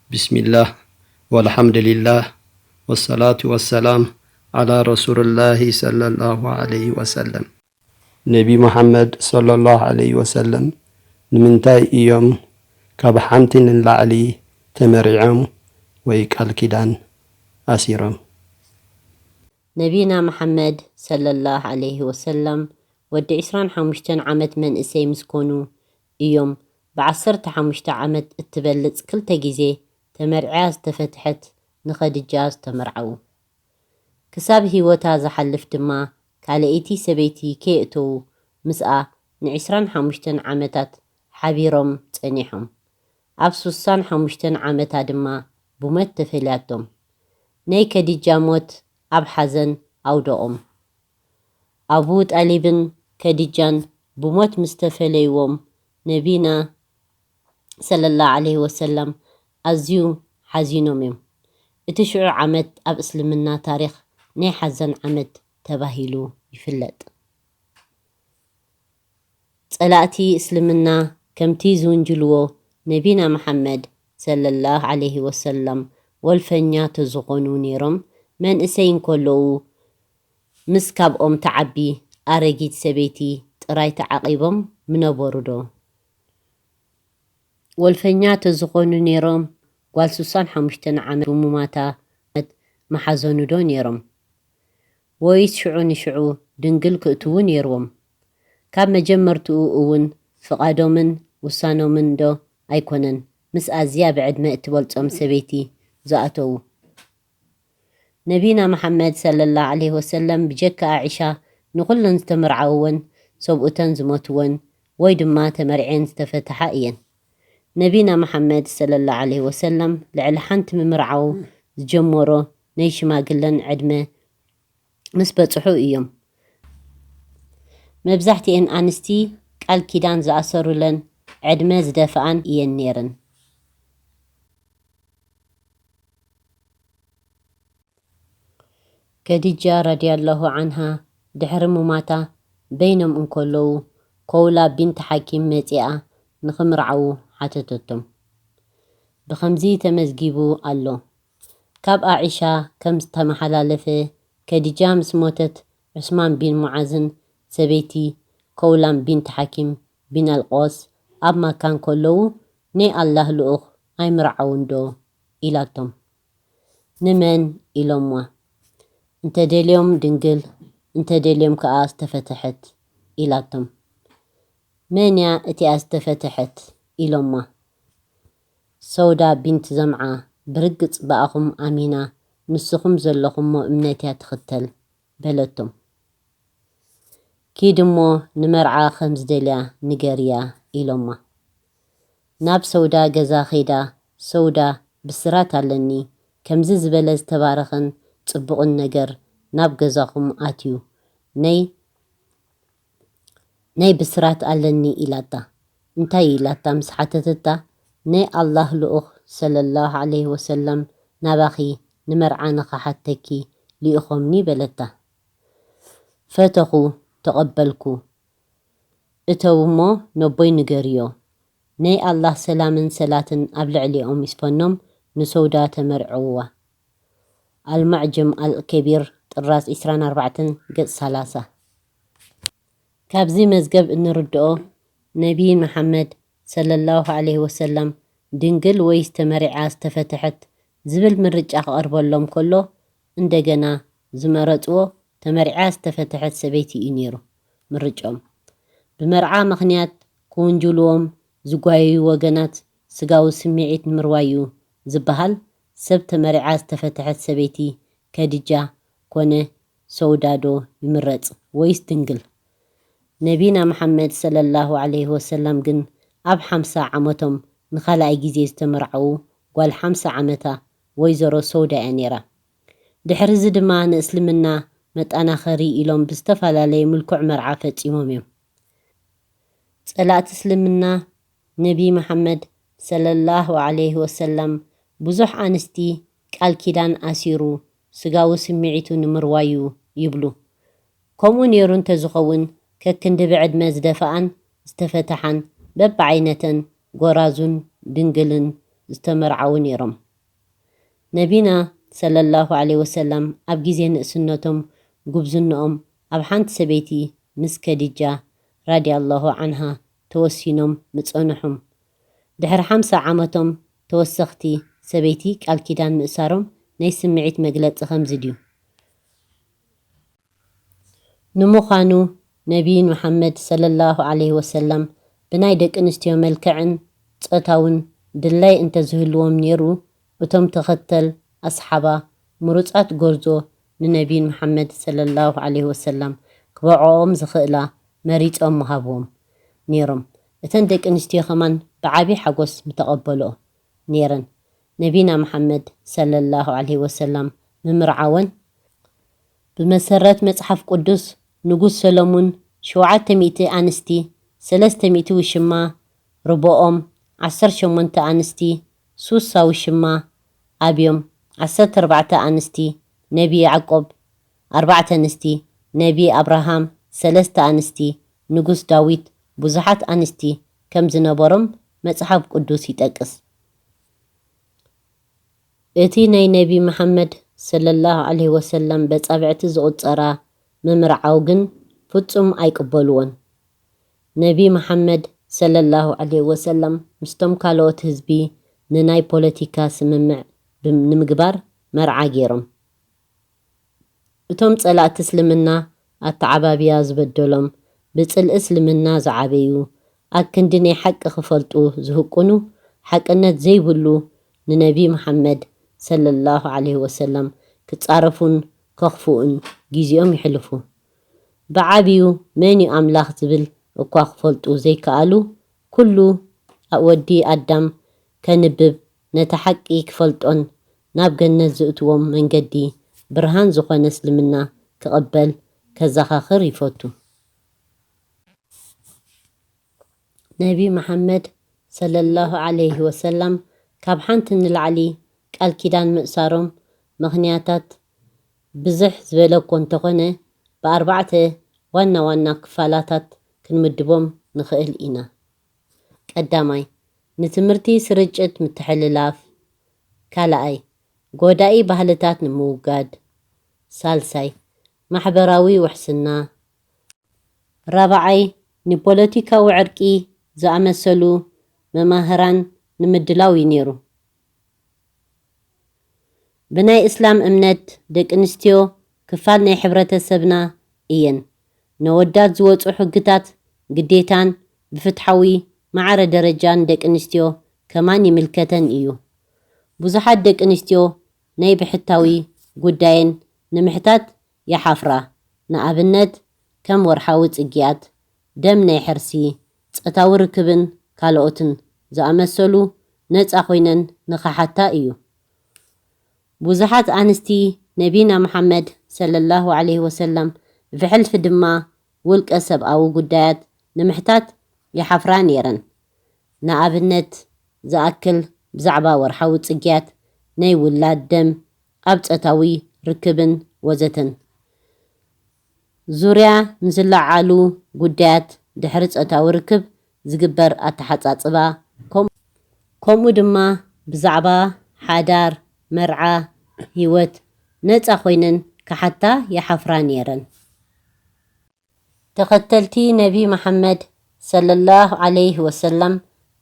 بسم الله والحمد لله والصلاة والسلام على رسول الله صلى الله عليه وسلم. ነቢ መሓመድ ሰለላሁ ዐለይሂ ወሰለም ንምንታይ እዮም ካብ ሓንቲ ንላዕሊ ተመሪዖም ወይ ቃል ኪዳን ኣሲሮም? ነቢና መሓመድ ሰለላሁ ዐለይሂ ወሰለም ወዲ ዕስራን ሓሙሽተን ዓመት መንእሰይ ምስ ኮኑ እዮም ብዓሰርተ ሓሙሽተ ዓመት እትበልጽ ክልተ ግዜ ተመርዕያ ዝተፈትሐት ንኸድጃ ዝተመርዓዉ። ክሳብ ህይወታ ዝሓልፍ ድማ ካልኣይቲ ሰበይቲ ከየእተዉ ምስኣ ንዕስራን ሓሙሽተን ዓመታት ሓቢሮም ጸኒሖም። ኣብ ሱሳን ሓሙሽተን ዓመታ ድማ ብሞት ተፈልያቶም። ናይ ከዲጃ ሞት ኣብ ሓዘን ኣውደቖም። ኣቡ ጣሊብን ከዲጃን ብሞት ምስ ተፈለይዎም ነቢና ሰለላሁ ዐለይሂ ወሰለም ኣዝዩ ሓዚኖም እዮም። እቲ ሽዑ ዓመት ኣብ እስልምና ታሪኽ ናይ ሓዘን ዓመት ተባሂሉ ይፍለጥ። ጸላእቲ እስልምና ከምቲ ዝውንጅልዎ ነቢና መሓመድ ሰለላሁ ዐለይሂ ወሰለም ወልፈኛ ተዝኾኑ ነይሮም መንእሰይ እንከለዉ ምስ ካብኦም ትዓቢ ኣረጊት ሰበይቲ ጥራይ ተዓቒቦም ምነበሩ ዶ? ወልፈኛ ተዝኾኑ ነይሮም ጓል ሱሳን ሓሙሽተን ዓመት ብሙማታ ምሓዘኑ ዶ ነይሮም? ወይስ ሽዑ ንሽዑ ድንግል ክእትዉ ነይርዎም? ካብ መጀመርትኡ እውን ፍቓዶምን ውሳኖምን ዶ ኣይኮነን ምስ ኣዝያ ብዕድመ እትበልጾም ሰበይቲ ዝኣተዉ? ነቢና መሓመድ ሰለላሁ ዐለይሂ ወሰለም ብጀካ ኣዒሻ ንኹለን ዝተመርዓውወን ሰብኡተን ዝሞትወን ወይ ድማ ተመርዕየን ዝተፈትሓ እየን። ነቢና መሓመድ ሰለላሁ ዐለይሂ ወሰለም ልዕሊ ሓንቲ ምምርዓው ዝጀመሮ ናይ ሽማግለን ዕድመ ምስ በጽሑ እዮም። መብዛሕትኤን ኣንስቲ ቃል ኪዳን ዝኣሰሩለን ዕድመ ዝደፍኣን እየን ነይረን። ከዲጃ ረዲየላሁ ዓንሃ ድሕሪ ሙማታ በይኖም እንከለዉ ከውላ ቢንት ሓኪም መጺኣ ንኽምርዓዉ ሓተተቶም። ብኸምዚ ተመዝጊቡ ኣሎ። ካብ ኣዒሻ ከም ዝተመሓላለፈ ከዲጃ ምስ ሞተት ዑስማን ቢን ሙዓዝን ሰበይቲ ከውላን ቢንት ሓኪም ቢን ኣልቆስ ኣብ ማካ እንከለዉ ናይ ኣላህ ልኡኽ ኣይምርዓውን ዶ ኢላቶም። ንመን ኢሎምዋ። እንተደልዮም ድንግል እንተደልዮም ከኣ ዝተፈተሐት ኢላቶም። መን እያ እቲኣ ዝተፈተሐት ኢሎማ። ሰውዳ ቢንት ዘምዓ ብርግጽ ብኣኹም ኣሚና ንስኹም ዘለኹሞ እምነት እያ ትኽተል በለቶም። ኪድ እሞ ንመርዓ ከም ዝደልያ ንገርያ ኢሎማ። ናብ ሰውዳ ገዛ ኸይዳ ሰውዳ ብስራት ኣለኒ ከምዚ ዝበለ ዝተባረኸን ጽቡቕን ነገር ናብ ገዛኹም ኣትዩ ናይ ናይ ብስራት ኣለኒ ኢላታ። እንታይ ኢላታ ምስ ሓተተታ ናይ ኣላህ ልኡኽ ሰለላሁ ዐለይሂ ወሰለም ናባኺ ንመርዓ ንኽሓተኪ ልኢኾምኒ በለታ። ፈተኹ ተቐበልኩ። እተው እሞ ነቦይ ንገርዮ። ናይ ኣላህ ሰላምን ሰላትን ኣብ ልዕሊኦም ይስፈኖም ንሰውዳ ተመርዕውዋ። ኣልማዕጅም ኣልከቢር ጥራዝ ዕስራን ኣርባዕተን ገጽ ሰላሳ። ካብዚ መዝገብ እንርድኦ ነቢ መሓመድ ሰለላሁ ዐለይሂ ወሰለም ድንግል ወይስ ተመሪዓ ዝተፈተሐት ዝብል ምርጫ ክቐርበሎም ከሎ እንደገና ዝመረጽዎ ተመሪዓ ዝተፈተሐት ሰበይቲ እዩ ነይሩ ምርጭኦም። ብመርዓ ምኽንያት ክውንጅልዎም ዝጓየዩ ወገናት ስጋዊ ስምዒት ንምርዋይ እዩ ዝበሃል ሰብ ተመሪዓ ዝተፈተሐት ሰበይቲ ከዲጃ ኮነ ሰውዳ ዶ ይምረጽ ወይስ ድንግል? ነቢና መሓመድ ሰለላሁ ዐለይሂ ወሰለም ግን ኣብ ሓምሳ ዓመቶም ንኻልኣይ ግዜ ዝተመርዓዉ ጓል ሓምሳ ዓመታ ወይዘሮ ሰውዳ እያ ነይራ። ድሕሪ እዚ ድማ ንእስልምና መጣናኸሪ ኢሎም ብዝተፈላለየ ምልኩዕ መርዓ ፈጺሞም እዮም። ጸላእቲ እስልምና ነቢ መሓመድ ሰለላሁ ዐለይሂ ወሰለም ብዙሕ ኣንስቲ ቃል ኪዳን ኣሲሩ ስጋዊ ስምዒቱ ንምርዋዩ ይብሉ። ከምኡ ነይሩ እንተዝኸውን ከክንዲ ብዕድመ ዝደፈኣን ዝተፈተሓን በብዓይነተን ጎራዙን ድንግልን ዝተመርዓዉ ነይሮም። ነቢና ሰለላሁ ዐለይሂ ወሰለም ኣብ ግዜ ንእስነቶም፣ ጉብዝንኦም፣ ኣብ ሓንቲ ሰበይቲ ምስ ከዲጃ ራዲያላሁ ዐንሃ ተወሲኖም ምጸንሑም። ድሕሪ ሓምሳ ዓመቶም ተወሰኽቲ ሰበይቲ ቃል ኪዳን ምእሳሮም ናይ ስምዒት መግለጺ ከምዚ ድዩ? ንምዃኑ ነቢይ መሓመድ ሰለላሁ ዐለይሂ ወሰለም ብናይ ደቂ ኣንስትዮ መልክዕን ጾታውን ድላይ እንተዝህልዎም ነይሩ፣ እቶም ተኸተል ኣስሓባ ምሩጻት ጎርዞ ንነቢይ መሓመድ ሰለላሁ ዐለይሂ ወሰለም ክበቕዖም ዝኽእላ መሪጾም ምሃብዎም ነይሮም። እተን ደቂ ኣንስትዮ ከማን ብዓቢ ሓጎስ ምተቐበልኦ ነይረን። ነቢና መሓመድ ሰለላሁ ዐለይሂ ወሰለም ምምርዓወን ብመሰረት መጽሓፍ ቅዱስ፣ ንጉስ ሰሎሙን ሸውዓተ ሚእቲ ኣንስቲ፣ ሰለስተ ሚእቲ ውሽማ፣ ርብኦም ዓሰርተ ሸሞንተ ኣንስቲ፣ ሱሳ ውሽማ ኣብዮም፣ ዓሰርተ ኣርባዕተ ኣንስቲ፣ ነቢ ያዕቆብ ኣርባዕተ ኣንስቲ፣ ነቢ ኣብርሃም ሰለስተ ኣንስቲ፣ ንጉስ ዳዊት ብዙሓት ኣንስቲ ከም ዝነበሮም መጽሓፍ ቅዱስ ይጠቅስ። እቲ ናይ ነቢ መሓመድ ሰለላሁ ዐለይሂ ወሰለም በጻብዕቲ ዝቑጸራ ምምርዓው ግን ፍጹም ኣይቅበልዎን። ነቢ መሓመድ ሰለላሁ ዐለይሂ ወሰለም ምስቶም ካልኦት ህዝቢ ንናይ ፖለቲካ ስምምዕ ብም-፣ ንምግባር መርዓ ገይሮም። እቶም ጸላእቲ እስልምና ኣተዓባብያ ዝበደሎም፣ ብጽልኢ እስልምና ዝዓበዩ፣ ኣክንዲ ናይ ሓቂ ክፈልጡ ዝህቅኑ፣ ሓቅነት ዘይብሉ ንነቢ መሓመድ ሰለላሁ ዐለይሂ ወሰለም ክጻረፉን ከኽፍኡን ግዜኦም የሕልፉ። ብዓቢዩ መን እዩ ኣምላኽ ዝብል እኳ ክፈልጡ ዘይከኣሉ፣ ኩሉ ወዲ ኣዳም ከንብብ፣ ነቲ ሓቂ ክፈልጦን ናብ ገነት ዝእትዎም መንገዲ ብርሃን ዝኾነ እስልምና ክቕበል ከዘኻኽር ይፈቱ። ነቢ መሓመድ ሰለላሁ ዐለይሂ ወሰለም ካብ ሓንቲ ንላዕሊ ቃል ኪዳን ምእሳሮም ምኽንያታት ብዝሕ ዝበለ እኮ እንተኾነ፣ ብኣርባዕተ ዋና ዋና ክፋላታት ክንምድቦም ንኽእል ኢና። ቀዳማይ፣ ንትምህርቲ ስርጭት ምትሕልላፍ። ካልኣይ፣ ጎዳኢ ባህልታት ንምውጋድ። ሳልሳይ፣ ማሕበራዊ ውሕስና። ራብዓይ፣ ንፖለቲካዊ ዕርቂ ዝኣመሰሉ መማህራን ንምድላው እዩ ነይሩ። ብናይ እስላም እምነት ደቂ ኣንስትዮ ክፋል ናይ ሕብረተሰብና እየን። ነወዳት ዝወፁ ሕግታት ግዴታን ብፍትሓዊ ማዕረ ደረጃን ደቂ ኣንስትዮ ከማን ይምልከተን እዩ። ብዙሓት ደቂ ኣንስትዮ ናይ ብሕታዊ ጉዳየን ንምሕታት ይሓፍራ። ንኣብነት ከም ወርሓዊ ጽግያት፣ ደም ናይ ሕርሲ፣ ጾታዊ ርክብን ካልኦትን ዝኣመሰሉ ነጻ ኮይነን ንኽሓታ እዩ። ብዙሓት ኣንስቲ ነቢና መሓመድ ሰለላሁ ዐለይሂ ወሰለም ብሕልፊ ድማ ውልቀ ሰብኣዊ ጉዳያት ንምሕታት ይሓፍራ ነይረን። ንኣብነት ዝኣክል ብዛዕባ ወርሓዊ ጽግያት፣ ናይ ውላድ ደም፣ ኣብ ጾታዊ ርክብን ወዘተን ዙርያ ንዝለዓሉ ጉዳያት ድሕሪ ጾታዊ ርክብ ዝግበር ኣተሓጻጽባ፣ ከም-፣ ከምኡ ድማ ብዛዕባ ሓዳር፣ መርዓ፣ ህይወት ነጻ ኮይነን ክሓታ ይሓፍራ ነይረን። ተኸተልቲ ነቢ መሓመድ ሰለላሁ ዐለይሂ ወሰለም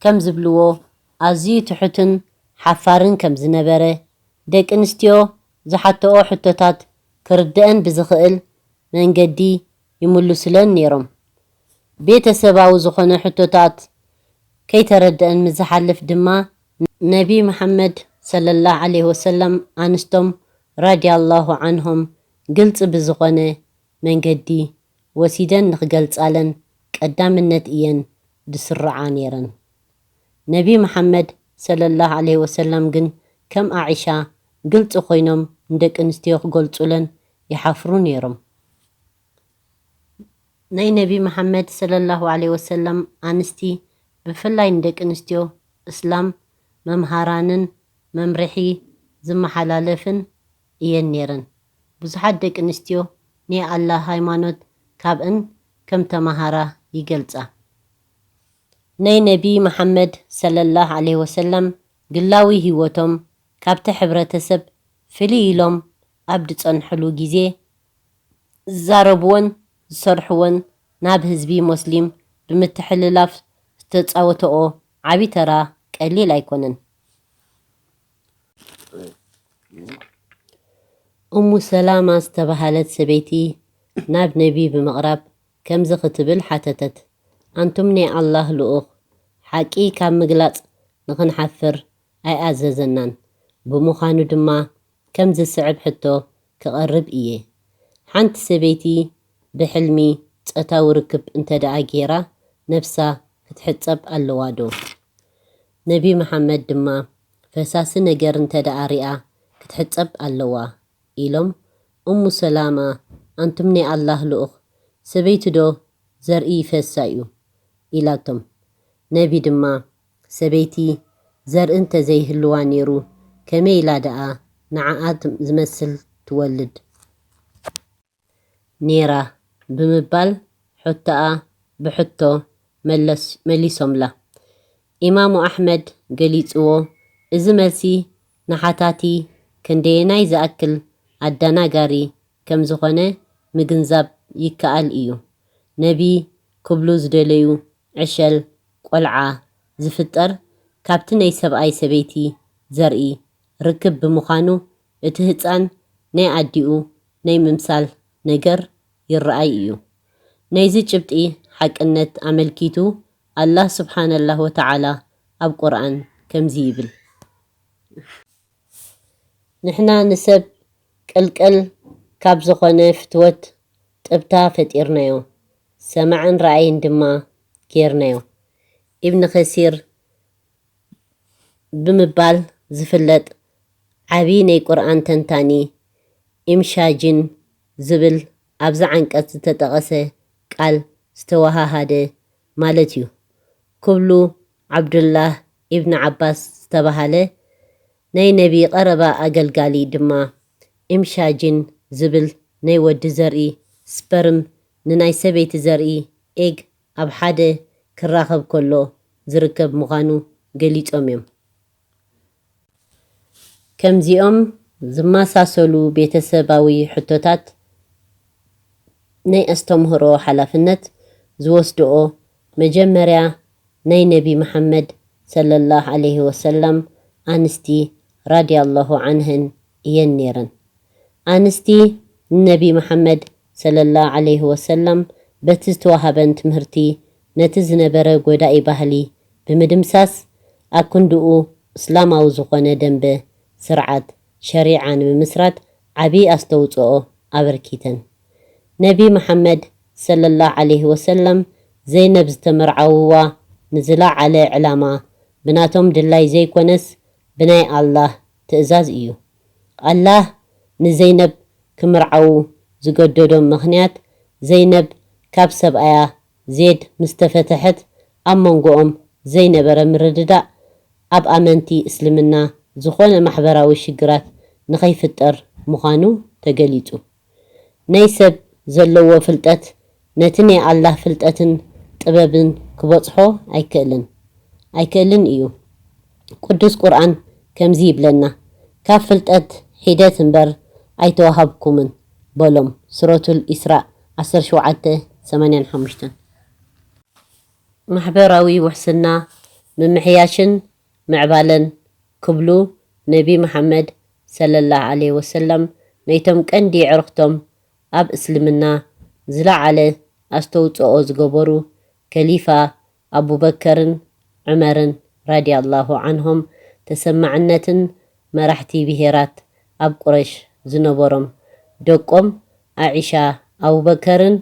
ከም ዝብልዎ፣ ኣዝዩ ትሑትን ሓፋርን ከም ዝነበረ፣ ደቂ ኣንስትዮ ዝሓተኦ ሕቶታት ክርድአን ብዝኽእል መንገዲ ይምልሱለን ነይሮም። ቤተሰባዊ ዝኾነ ሕቶታት ከይተረድአን ምስ ዝሓልፍ ድማ፣ ነቢ መሓመድ ሰለላሁ ዐለይሂ ወሰለም ኣንስቶም ራዲያላሁ ዐንሆም ግልጺ ብዝኾነ መንገዲ ወሲደን ንኽገልጻለን ቀዳምነት እየን ዝስርዓ ነይረን። ነቢ መሓመድ ሰለላሁ ዐለይሂ ወሰለም ግን ከም ኣኢሻ ግልጺ ኮይኖም ንደቂ ኣንስትዮ ክገልጹለን ይሓፍሩ ነይሮም። ናይ ነቢ መሓመድ ሰለላሁ ዐለይሂ ወሰለም ኣንስቲ፣ ብፍላይ ንደቂ ኣንስትዮ እስላም መምሃራንን መምርሒ ዝመሓላለፍን እየን ነይረን። ብዙሓት ደቂ ኣንስትዮ ናይ ኣላህ ሃይማኖት ካብእን ከም ተመሃራ ይገልጻ። ናይ ነቢ መሓመድ ሰለላሁ ዐለይሂ ወሰለም ግላዊ ህይወቶም ካብቲ ሕብረተሰብ ፍልይ ኢሎም ኣብ ዝጸንሕሉ ግዜ ዝዛረብዎን ዝሰርሕዎን ናብ ህዝቢ ሞስሊም ብምትሕልላፍ ዝተጻወተኦ ዓቢ ተራ ቀሊል ኣይኮነን። ኡሙ ሰላማ ዝተባህለት ሰበይቲ ናብ ነቢ ብምቕራብ ከምዚ ክትብል ሓተተት፣ ኣንቱም ናይ ኣላህ ልኡኽ፣ ሓቂ ካብ ምግላጽ ንኽንሓፍር ኣይኣዘዘናን። ብምዃኑ ድማ ከም ዝስዕብ ሕቶ ክቐርብ እየ። ሓንቲ ሰበይቲ ብሕልሚ ጾታዊ ርክብ እንተ ደኣ ገይራ ነብሳ ክትሕጸብ ኣለዋ ዶ? ነቢ መሓመድ ድማ ፈሳሲ ነገር እንተ ደኣ ሪኣ ክትሕጸብ ኣለዋ ኢሎም እሙ ሰላማ ኣንቱም ናይ ኣላህ ልኡኽ ሰበይቲ ዶ ዘርኢ ይፈሳ እዩ ኢላቶም። ነቢ ድማ ሰበይቲ ዘርኢ እንተ ዘይህልዋ ነይሩ ከመይ ኢላ ደኣ ንዓኣ ዝመስል ትወልድ ነይራ ብምባል ሕቶኣ ብሕቶ መለስ- መሊሶምላ። ኢማሙ ኣሕመድ ገሊጽዎ፣ እዚ መልሲ ንሓታቲ ክንደየናይ ዝኣክል ኣደናጋሪ ከም ዝኾነ ምግንዛብ ይከኣል እዩ። ነቢ ክብሉ ዝደለዩ ዕሸል ቆልዓ ዝፍጠር ካብቲ ናይ ሰብኣይ ሰበይቲ ዘርኢ ርክብ ብምዃኑ እቲ ህጻን ናይ ኣዲኡ ናይ ምምሳል ነገር ይረኣይ እዩ። ናይዚ ጭብጢ ሓቅነት ኣመልኪቱ ኣላህ ስብሓነላህ ወተዓላ ኣብ ቁርኣን ከምዚ ይብል፣ ንሕና ንሰብ ቅልቅል ካብ ዝኾነ ፍትወት ጥብታ ፈጢርናዮ፣ ሰማዕን ረኣይን ድማ ጌርናዮ። ኢብን ከሲር ብምባል ዝፍለጥ ዓቢ ናይ ቁርኣን ተንታኒ ኢምሻጂን ዝብል ኣብዛ ዓንቀጽ ዝተጠቐሰ ቃል ዝተወሃሃደ ማለት እዩ። ክብሉ ዓብዱላህ ኢብን ዓባስ ዝተባሃለ ናይ ነቢ ቀረባ ኣገልጋሊ ድማ ኢምሻጂን ዝብል ናይ ወዲ ዘርኢ ስፐርም ንናይ ሰበይቲ ዘርኢ ኤግ ኣብ ሓደ ክራኸብ ከሎ ዝርከብ ምዃኑ ገሊጾም እዮም። ከምዚኦም ዝመሳሰሉ ቤተሰባዊ ሕቶታት ናይ ኣስተምህሮ ሓላፍነት ዝወስድኦ መጀመርያ ናይ ነቢ መሓመድ ሰለላህ ዓለይሂ ወሰለም ኣንስቲ ራድያላሁ ዓንሀን እየን ነይረን። ኣንስቲ ንነቢ መሓመድ ሰለላሁ ዓለይሂ ወሰለም በቲ ዝተዋሃበን ትምህርቲ ነቲ ዝነበረ ጎዳኢ ባህሊ ብምድምሳስ ኣብ ክንድኡ እስላማዊ ዝኾነ ደንበ ስርዓት ሸሪዓ ንምምስራት ዓቢ ኣስተውፅኦ ኣበርኪተን። ነቢ መሓመድ ሰለላሁ ዓለይሂ ወሰለም ዘይነብ ዝተመርዓውዋ ንዝለዓለ ዕላማ ብናቶም ድላይ ዘይኮነስ ብናይ ኣላህ ትእዛዝ እዩ። ኣላህ ንዘይነብ ክምርዓዉ ዝገደዶም ምኽንያት ዘይነብ ካብ ሰብኣያ ዜድ ምስ ተፈተሐት ኣብ መንጎኦም ዘይነበረ ምርድዳእ ኣብ ኣመንቲ እስልምና ዝኾነ ማሕበራዊ ሽግራት ንኸይፍጠር ምዃኑ ተገሊጹ። ናይ ሰብ ዘለዎ ፍልጠት ነቲ ናይ ኣላህ ፍልጠትን ጥበብን ክበጽሖ ኣይክእልን ኣይክእልን እዩ። ቅዱስ ቁርኣን ከምዚ ይብለና፣ ካብ ፍልጠት ሒደት እምበር ኣይተዋሃብኩምን በሎም። ሱረቱል ኢስራእ ዓሰርተ ሸውዓተ ሰማንያን ሓሙሽተን። ማሕበራዊ ውሕስና ምምሕያሽን ምዕባለን ክብሉ ነቢ መሓመድ ሰለላሁ ዓለይሂ ወሰለም ነይቶም ቀንዲ ኣዕሩኽቶም ኣብ እስልምና ዝለዓለ ኣስተውፅኦ ዝገበሩ ከሊፋ ኣቡበከርን ዑመርን ራዲያላሁ ዓንሆም ተሰማዕነትን መራሕቲ ብሄራት ኣብ ቁረሽ ዝነበሮም ደቆም ኣዒሻ ኣቡበከርን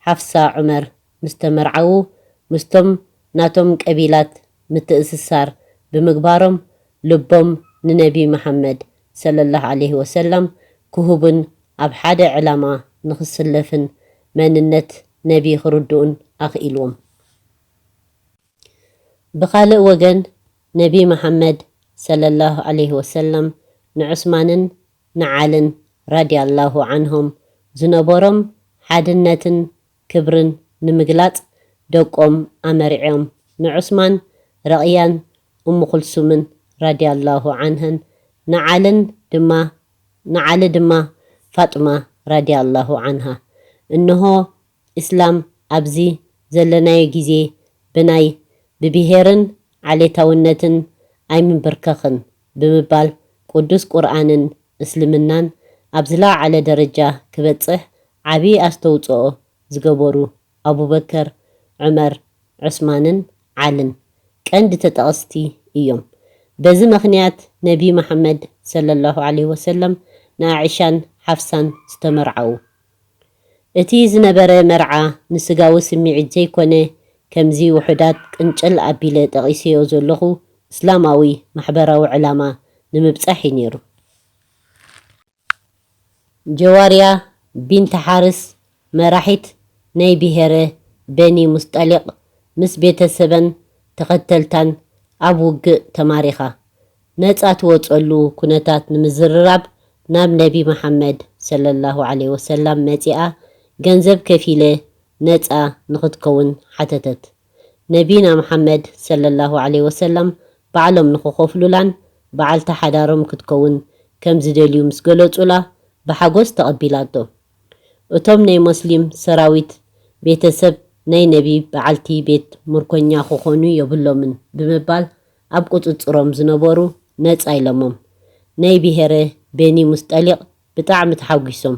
ሓፍሳ ዑመር ምስ ተመርዓዉ ምስቶም ናቶም ቀቢላት ምትእስሳር ብምግባሮም ልቦም ንነቢ መሓመድ ሰለላሁ ዓለይሂ ወሰለም ክሁብን ኣብ ሓደ ዕላማ ንኽስለፍን መንነት ነቢ ክርድኡን ኣኽኢልዎም። ብኻልእ ወገን ነቢ መሓመድ ሰለላሁ ዓለይሂ ወሰለም ንዑስማንን ንዓልን ራዲያላሁ ዓንሆም ዝነበሮም ሓድነትን ክብርን ንምግላጽ ደቆም ኣመሪዖም ንዑስማን ረቕያን እሙ ኩልሱምን ራዲያላሁ ዓንሃን ንዓልን ድማ ንዓሊ ድማ ፋጥማ ራዲያላሁ ዓንሃ። እንሆ ኢስላም ኣብዚ ዘለናዮ ግዜ ብናይ ብብሄርን ዓሌታውነትን ኣይምንብርከኽን ብምባል ቅዱስ ቁርኣንን እስልምናን ኣብ ዝለዓለ ደረጃ ክበጽሕ ዓቢ ኣስተውጽኦ ዝገበሩ ኣቡበከር፣ ዑመር፣ ዑስማንን ዓልን ቀንዲ ተጠቐስቲ እዮም። በዚ ምኽንያት ነቢ መሓመድ ሰለላሁ ዐለይሂ ወሰለም ንኣኢሻን ሓፍሳን ዝተመርዓዉ። እቲ ዝነበረ መርዓ ንስጋዊ ስምዒት ዘይኮነ፣ ከምዚ ውሑዳት ቅንጭል ኣቢለ ጠቒሰዮ ዘለኹ እስላማዊ ማሕበራዊ ዕላማ ንምብጻሕ እዩ ነይሩ። ጀዋርያ ቢንት ሓርስ መራሒት ናይ ብሄረ በኒ ሙስጠሊቕ ምስ ቤተሰበን ተኸተልታን ኣብ ውግእ ተማሪኻ ነጻ ትወጸሉ ኩነታት ንምዝርራብ ናብ ነቢ መሓመድ ሰለላሁ ዐለይሂ ወሰላም መጺኣ ገንዘብ ከፊለ ነጻ ንኽትከውን ሓተተት። ነቢና መሓመድ ሰለላሁ ዐለይሂ ወሰላም ባዕሎም ንኽኸፍሉላን በዓልቲ ሓዳሮም ክትከውን ከም ዝደልዩ ምስ ገለጹላ ብሓጎስ ተቐቢላቶ። እቶም ናይ ሞስሊም ሰራዊት ቤተሰብ ናይ ነቢ በዓልቲ ቤት ምርኮኛ ክኾኑ የብሎምን ብምባል ኣብ ቁጽጽሮም ዝነበሩ ነጻ ኢሎሞም። ናይ ብሄረ ቤኒ ሙስጠሊቕ ብጣዕሚ ተሓጒሶም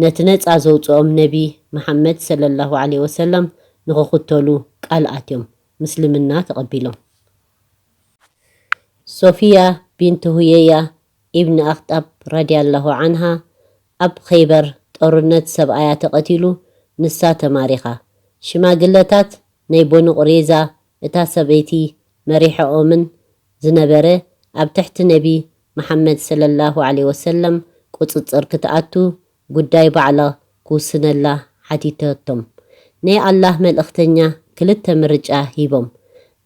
ነቲ ነጻ ዘውጽኦም ነቢ መሓመድ ሰለላሁ ዐለይሂ ወሰለም ንኽኽተሉ ቃል ኣትዮም ምስልምና ተቐቢሎም። ሶፊያ ቢንት ሁየያ ኢብን ኣኽጣብ ረዲያላሁ ዓንሃ ኣብ ኸይበር ጦርነት ሰብኣያ ተቐቲሉ፣ ንሳ ተማሪኻ። ሽማግለታት ናይ በኑ ቁሬዛ እታ ሰበይቲ መሪሐኦምን ዝነበረ ኣብ ትሕቲ ነቢ መሓመድ ሰለላሁ ዐለይሂ ወሰለም ቁጽጽር ክትኣቱ ጉዳይ ባዕላ ክውስነላ ሓቲተቶም። ናይ ኣላህ መልእኽተኛ ክልተ ምርጫ ሂቦም።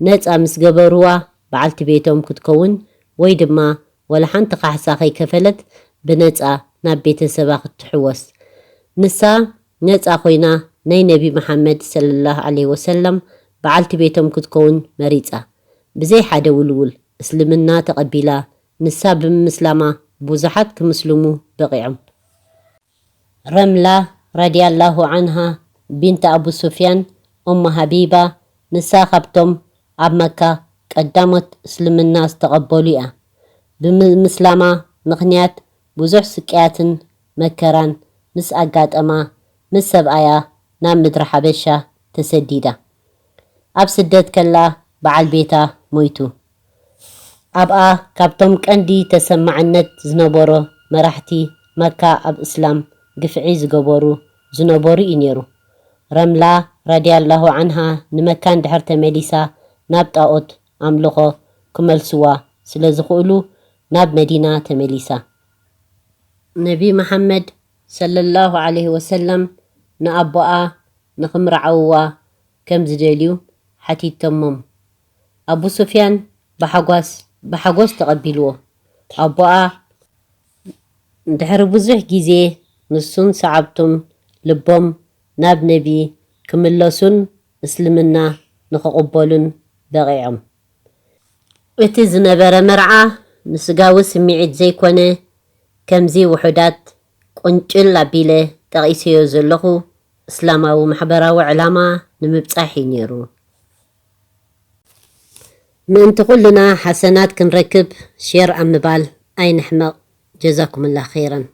ነጻ ምስ ገበርዋ በዓልቲ ቤቶም ክትከውን ወይ ድማ ወላ ሓንቲ ካሕሳ ከይከፈለት ብነጻ ናብ ቤተሰባ ክትሕወስ። ንሳ ነጻ ኮይና ናይ ነቢ መሓመድ ሰለላሁ ዐለይሂ ወሰለም በዓልቲ ቤቶም ክትከውን መሪጻ። ብዘይ ሓደ ውልውል እስልምና ተቐቢላ። ንሳ ብምስላማ ብዙሓት ክምስልሙ በቒዖም። ረምላ ረዲያላሁ ዓንሃ ቢንት ኣቡ ሱፍያን ኡም ሃቢባ፣ ንሳ ካብቶም ኣብ መካ ቀዳሞት እስልምና ዝተቐበሉ እያ። ብምስላማ ምኽንያት ብዙሕ ስቅያትን መከራን ምስ ኣጋጠማ ምስ ሰብኣያ ናብ ምድሪ ሓበሻ ተሰዲዳ። ኣብ ስደት ከላ በዓል ቤታ ሞይቱ። ኣብኣ ካብቶም ቀንዲ ተሰማዕነት ዝነበሮ መራሕቲ መካ ኣብ እስላም ግፍዒ ዝገበሩ ዝነበሩ እዩ ነይሩ። ረምላ ረዲያላሁ ዓንሃ ንመካ እንድሕር ተመሊሳ ናብ ጣኦት ኣምልኾ ክመልስዋ ስለ ዝኽእሉ ናብ መዲና ተመሊሳ። ነቢ መሓመድ ሰለላሁ ዐለይሂ ወሰለም ንኣቦኣ ንኽምርዓውዋ ከም ዝደልዩ ሓቲቶሞም። ኣቡ ሱፍያን ብሓጓስ ብሓጎስ ተቐቢልዎ። ኣቦኣ ድሕሪ ብዙሕ ግዜ ንሱን ሰዓብቱን ልቦም ናብ ነቢ ክምለሱን እስልምና ንኽቕበሉን በቒዖም። እቲ ዝነበረ መርዓ ንስጋዊ ስምዒት ዘይኮነ፣ ከምዚ ውሑዳት ቁንጭል ኣቢለ ጠቒሰዮ ዘለኹ እስላማዊ ማሕበራዊ ዕላማ ንምብጻሕ እዩ ነይሩ። ምእንቲ ኩልና ሓሰናት ክንረክብ ሼር ኣብ ምባል ኣይንሕመቕ። ጀዛኩምላ ኸይረን።